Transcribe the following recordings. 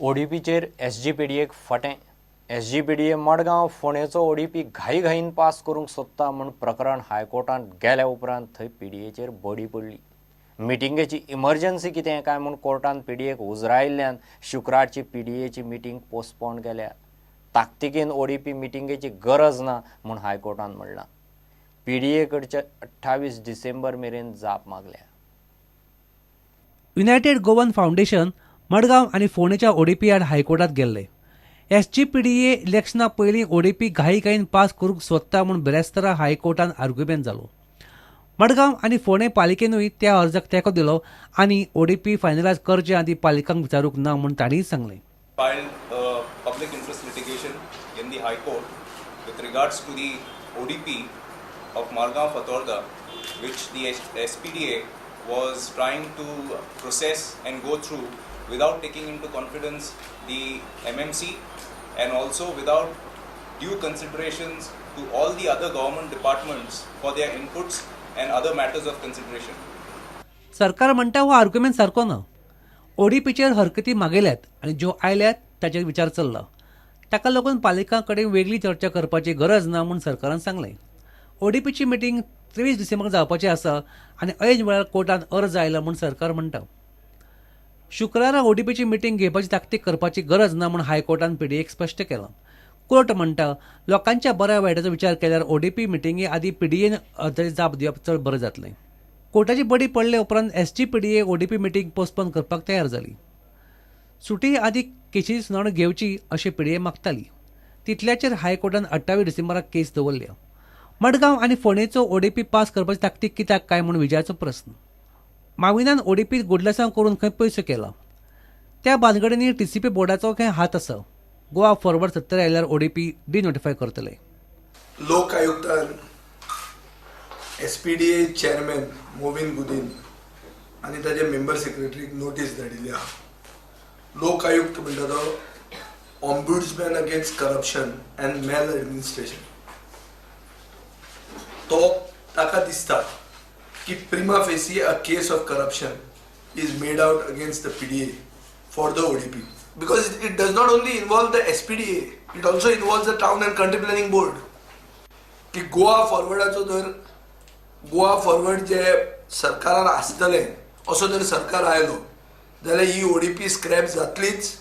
ओडीपीचेर एसजीपीडीएक फटें. SGPDA Madgaon फोंडेचो ODP घाईघाईन pass करूंक सोदता म्हूण प्रकरण हायकोर्टांत गेल्या उपरांत थंय पीडीएचेर बडी पडली. मिटिंगेची इमर्जन्सी कितें काय म्हूण कोर्टान पीडीएक उजरायिल्ल्यान शुक्रारची पीडीएची मिटींग पोस्टपोन केल्या. ताकतिकेन ओडीपी मिटिंगेची गरज ना म्हूण हायकोर्टान म्हणलां. पीडीए कडचे 28 डिसेंबर मेरेन जाप मागल्या. युनायटेड गोवन फावंडेशन मडगांव आनी फोंडेच्या ओडीपी आड हायकोर्टात गेल्ले. एसजीपीडीए इलेक्शना पयलीं ओडीपी घाईघाईन पास करूंक सोदता म्हूण बिरेस्तारा हायकोर्टान आर्ग्युमेंट जालो. मडगांव आनी फोंडें पालिकेनूय त्या अर्जाक तेंको दिलो आनी ओडीपी फायनलायज करचे आदीं पालिकांक विचारूंक ना म्हूण तांणीय सांगलें. Filed a public interest litigation in the High Court with regards to the ODP of Margao Fatorda, which the SPDA was trying to process and go through without taking into confidence the MMC and also without due considerations to all the other government departments for their inputs and other matters of consideration. सरकार म्हणटा हो argument सारको ना. ओडीपीचेर हरकती मागयल्यात आनी ज्यो आयल्यात ताचेर विचार चल्ला. ताका लागून पालिकां कडेन वेगळी चर्चा करपाची गरज ना म्हूण सरकारान सांगलें. ओडीपीची मिटींग 23 डिसेंबराक जावपाची आसा आनी ऐन वेळार कोर्टांत अर्ज आयला म्हूण सरकार म्हणटा. शुक्रारा ओडीपीची मिटींग घेवपाची ताकतीक करपाची गरज ना म्हूण हायकोर्टान पीडीएक स्पश्ट केलां. कोर्ट म्हणटा लोकांच्या बऱ्या वायटाचो विचार केल्यार ओडीपी मिटिंगे आदीं पीडीएन अर्जाची जाप दिवप चड बरें जातलें. कोर्टाची बडी पडले उपरांत एसजीपीडीए ओडीपी मिटींग पोस्टपोन करपाक तयार जाली. सुटी आदीं केशीची सुनावणी घेवची अशें पीडीए मागताली. तितल्याचेर हायकोर्टान 28 डिसेंबराक केस दवरल्या. मडगांव आनी फोंडेचो ओडीपी पास करपाची ताकतीक कित्याक काय म्हूण विजयाचो प्रस्न. माविनान ओडीपीत गुडलसांव करून खंय पयसो केला. त्या बानगडींनी टीसीपी बोर्डाचो खंय हात आसा. गोवा फॉरवर्ड सत्तर आयल्यार ओडीपी डिनोटिफाय करतले. लोक आयुक्तान एसपीडीए चेअरमॅन मोविन गुदीन आनी ताजे मेंबर सेक्रेटरीक नोटीस धाडिल्ली आहा. लोक आयुक्त म्हणटा तो ombudsman against corruption and maladministration. तो ताका दिसता की prima facie a case of corruption is made out against the PDA for the ODP, because it does not only involve the SPDA, it also involve the Town and Country Planning Board. की गोवा फॉरवर्डाचो जर Goa forward जे सरकारान आसतलें असो जर सरकार आयलो जाल्यार ही ODP scrap जातलीच.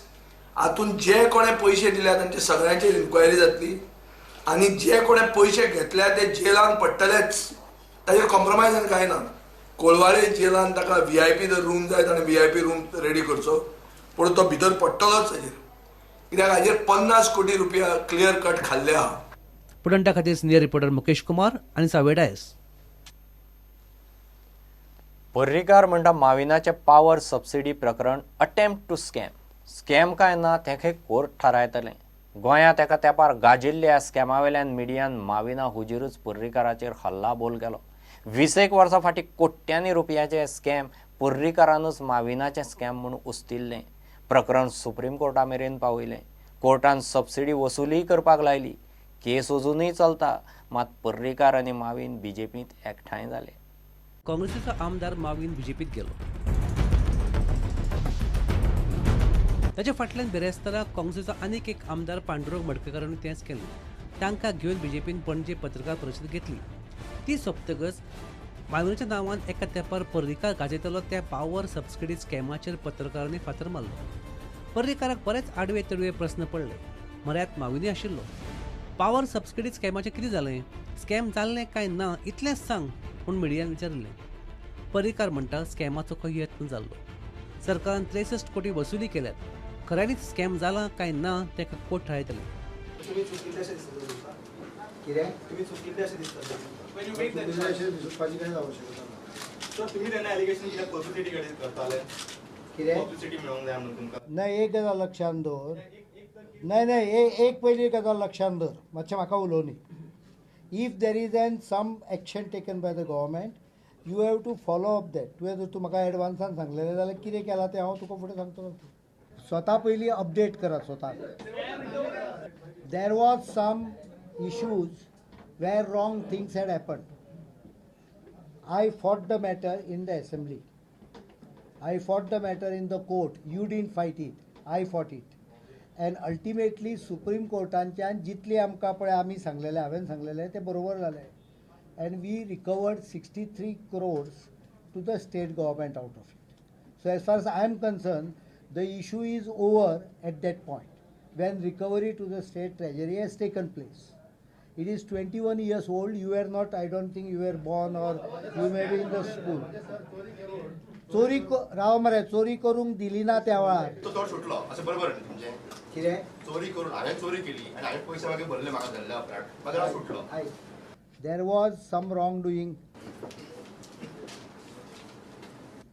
हातून जे कोणे पयशे दिल्या तांचे सगळ्यांचेर इन्क्वायरी जातली आनी जे कोणे पयशे घेतल्या ते जेलान पडटलेच. ताजेर कॉम्प्रोमायज आनी कांय ना. कोलवाळे जेलान ताका व्हीआयपी जर रूम जाय ताणें व्हीआयपी रूम रेडी करचो, पूण तो भितर पडटलोच ताजेर, कित्याक हाजेर 50 कोटी रुपया क्लियर कट खाल्ले आहा. प्रुडंटा खातीर सिनियर रिपोर्टर मुकेश कुमार आनी सावे डायस. पर्रीकार म्हणटा माविनाचें पावर सबसिडी प्रकरण अटेम्प्ट टू स्कॅम. स्कॅम काय ना तें खंय कोर्ट थारायतलें. गोंयांत एका तेंपार गाजिल्ल्या स्कॅमा वयल्यान मिडियान माविना हुजीरूच पर्रीकाराचेर हल्ला बोल केलो. 20 वर्सां फाटीं कोट्यांनी रुपयाचें स्कॅम पर्रीकारानूच माविनाचें स्कॅम म्हूण उस्तिल्लें. प्रकरण सुप्रीम कोर्टा मेरेन पावयलें. कोर्टान सबसिडी वसुलीय करपाक लायली. केस अजुनूय चलता. मात पर्रीकार आनी माविन बीजेपींत एकठांय जाले. काँग्रेसीचो आमदार माविन बीजेपीत गेलो. ताच्या फाटल्यान बिरेस्तारा काँग्रेसीचो आनीक एक आमदार पांडुरंग मडकयकारान तेंच केलें. तांकां घेवन बीजेपीन पणजे पत्रकार परिशद घेतली. ती सोंपतकच माविनाच्या नांवान एका तेंपार पर्रीकार गाजयतलो त्या पावर सबसिडी स्कॅमाचेर पत्रकारांनी फातर मारलो. पर्रीकाराक बरेच आडवे तडवे प्रस्न पडले. म्हऱ्यांत माविनूय आशिल्लो. पावर सबसिडी स्कॅमाचें कितें जालें, स्कॅम जाल्लें काय ना इतलेंच सांग म्हूण मिडियान विचारिल्लें. पर्रीकार म्हणटा स्कॅमाचो खंय यत्न जाल्लो. सरकारान 63 कोटी वसुली केल्यात. खऱ्यांनीच स्कॅम जाला काय ना तें कोर्ट थारायतलें. तुमी चुकिल्ले अशें दिसता तुमकां? कितें? तुमी चुकिल्ले अशें दिसता? चुकिल्लें अशें दिसपाची कांयच आवश्यकता ना. सर, तुमी तेन्ना एलिगेशन कित्याक पब्लिसिटी कडेन करताले? कितें? पब्लिसिटी मेळोंक जाय म्हणून तुमकां. ना, एक गजाल लक्षांत दवर. नाही नाही, एक पयली गजाल लक्षांत दवर, मातशें म्हाका उलोवनी. If there is an some action taken by the government, you have to follow up that. तुवें जर तूं म्हाका एडवान्सान सांगलेलें जाल्यार कितें केलां तें हांव तुका फुडें सांगतलो. स्वता पयलीं अपडेट करात स्वताक. There was some issues where wrong things had happened. I fought the matter in the assembly. I fought the matter in the court. You didn't fight it. I fought it and ultimately supreme कोर्टांच्यान जितली आमकां पळय आमी सांगलेलें, हांवें सांगलेलें तें बरोबर जालें and we recovered 63 crores to the state government out of it. So as far as I am concerned, the issue is over at that point when recovery to the state treasury has taken place. It is 21 years old. You are not, I don't think you were born or you may be in the school. चोरी राव मरे, चोरी करूंक दिली ना त्या वेळार. तो चोर सुटलो अशें बरोबर न्ही तुमचें? कितें? चोरी करून हांवें चोरी केली आनी हांवें पयशे मागीर भरले म्हाका धरल्या उपरांत, मागीर हांव सुटलो. There was some wrong doing.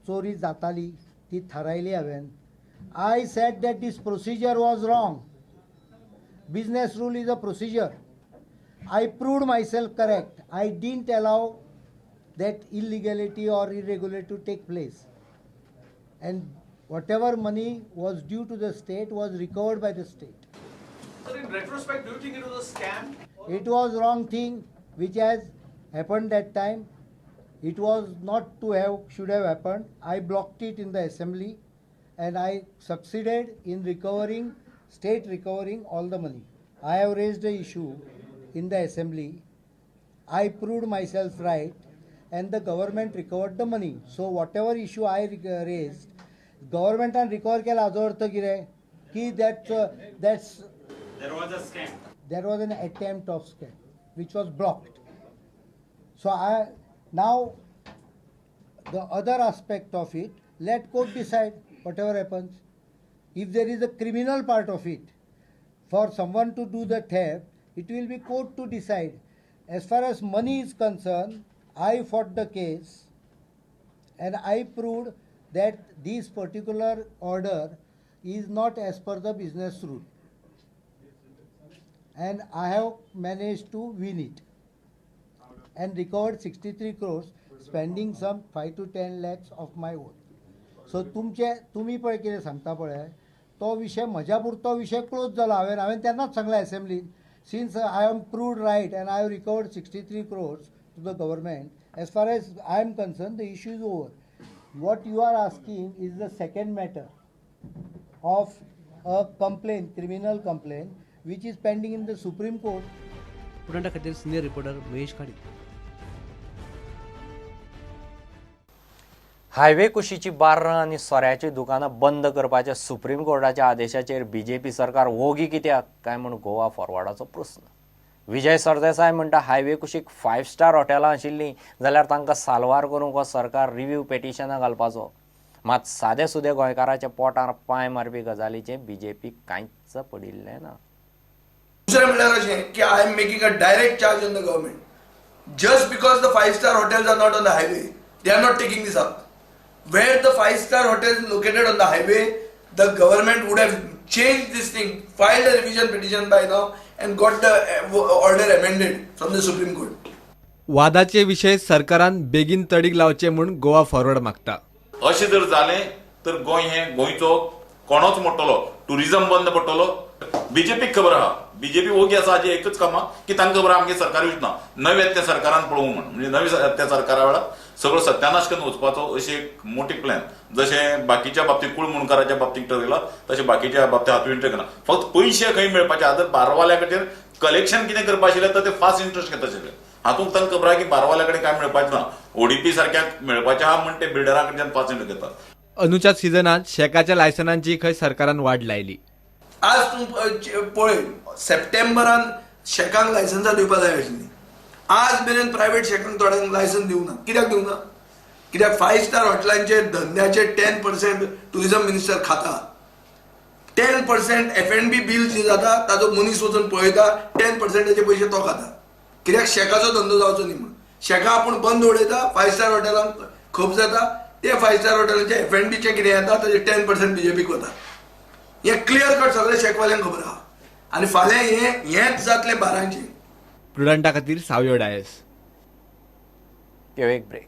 चोरी जाताली ती थारायली हांवें. I said that this procedure was wrong. Business rule is a procedure. I proved myself correct. I didn't allow that illegality or irregularity to take place. And whatever money was due to the state was recovered by the state. Sir, in retrospect, do you think it was a scam? It was wrong thing which has happened that time. It was not to have should have happened. I blocked it in the assembly and I succeeded in recovering, state recovering all the money. I have raised the issue in the assembly. I proved myself right and the government recovered the money. So whatever issue I raised, गव्हर्मेंटान recover केला हाजो अर्थ कितें की that's There was a scam. There was an attempt of scam which was blocked. So I now the other aspect of it, let court decide whatever happens. If there is a criminal part of it, for someone to do the theft, it will be court to decide. As far as money is concerned, I fought the case and I proved that this particular order is not as per the business rule. And I have managed to win it and recovered 63 crores, spending some 5 to 10 lakhs of my own. So तुमचे तुमी पळय कितें सांगता पळय, तो विशय म्हज्या पुरतो विशय क्लोज जाला. हांवें तेन्नाच सांगलें एसेंब्लीन, since I am proved right and I have recovered 63 crores to the government, as far as I am concerned, the issue is over. What you are asking is the second matter of a complaint, criminal complaint, which is pending in the Supreme Court. प्रुडंटा खातीर senior reporter Mahesh खाडी. Highway कुशीची बार्रां आनी सोऱ्याची दुकानां बंद करपाच्या supreme कोर्टाच्या आदेशाचेर BJP सरकार वोगी कित्याक काय म्हूण गोवा फॉरवर्डाचो प्रस्न. विजय सरदेसाय म्हणटा, हायवे कुशीक फायव स्टार हॉटेलां आशिल्लीं जाल्यार तांकां साल्वार करूंक हो सरकार रिव्यू पेटिशनां घालपाचो. मात सादे सुदे गोंयकाराच्या पोटार पांय मारपी गजालीचें बीजेपीक कांयच पडिल्लें ना. दुसरें म्हणल्यार अशें की I am making a direct charge on the government. Just because the five star hotels are not on the highway, they are not taking this up. Where the five star hotel located on the highway, the government would have changed this thing, filed a revision petition by now and got the order amended from the Supreme Court. वादाचे विशय सरकारान बेगीन तडीक लावचे म्हूण Goa forward मागता. अशें जर जालें तर गोंय हें गोंयचो कोणोच मोडटलो, टुरिझम बंद पडटलो. बीजेपीक खबर आहा, बीजेपी ओगी आसा. हाजें एकच काम आहा की तांकां खबर आहा आमगे सरकार ना, नवें त्या सरकारान पळोवंक म्हण, म्हणजे नवे त्या सरकारा वेळार सगळो सत्यानाश करून वचपाचो अशी एक मोठी प्लॅन. जशें बाकीच्या बाबतीत कुळमुणकाराच्या बाबतीत ठरयला, तशें बाकीच्या बाबतीत हातूंत इंटरेस्ट घेना. फक्त पयशे खंय मेळपाचे. आतां बारवाल्या कडेन कलेक्शन कितें करपा आशिल्लें तर ते फास्ट इंट्रस्ट घेता आशिल्ले. हातूंत तांकां खबर आहा की बारवाल्या कडेन काय मेळपाचें ना, ओडीपी सारक्याक मेळपाचें आहा म्हण ते बिल्डरा कडच्यान फास्ट इंट्रस्ट घेतात. अंदूच्या सिजनात शॅकाच्या लायसनांची खंय सरकारान वाड लायली. आज तूं पळय, सप्टेंबरान शॅकांक लायसन्सां दिवपा जाय आशिल्लीं. आज मेरेन प्रायवेट शॅकांक थोड्यांक लायसन दिवना. कित्याक दिवना? कित्याक फायव स्टार हॉटेलांचे धंद्याचे 10% टुरिझम मिनिस्टर खाता. 10% F&B bill जे जाता ताजो मनीस वचून पळयता, 10%चे पयशे तो खाता. कित्याक? शॅकाचो धंदो जावचो न्ही म्हणून शॅका आपूण बंद उडयता. फायव स्टार हॉटेलांक खप जाता, ते फायव स्टार हॉटेलांचे एफ एन बीचे कितें येता ताजे 10% बीजेपीक वता. हें क्लियर कट सगळे शॅकवाल्यांक खबर आहा आनी फाल्यां हें हेंच जातलें बारांचें. प्रुडंटा खातीर सावयो डायस. घेवया एक ब्रेक.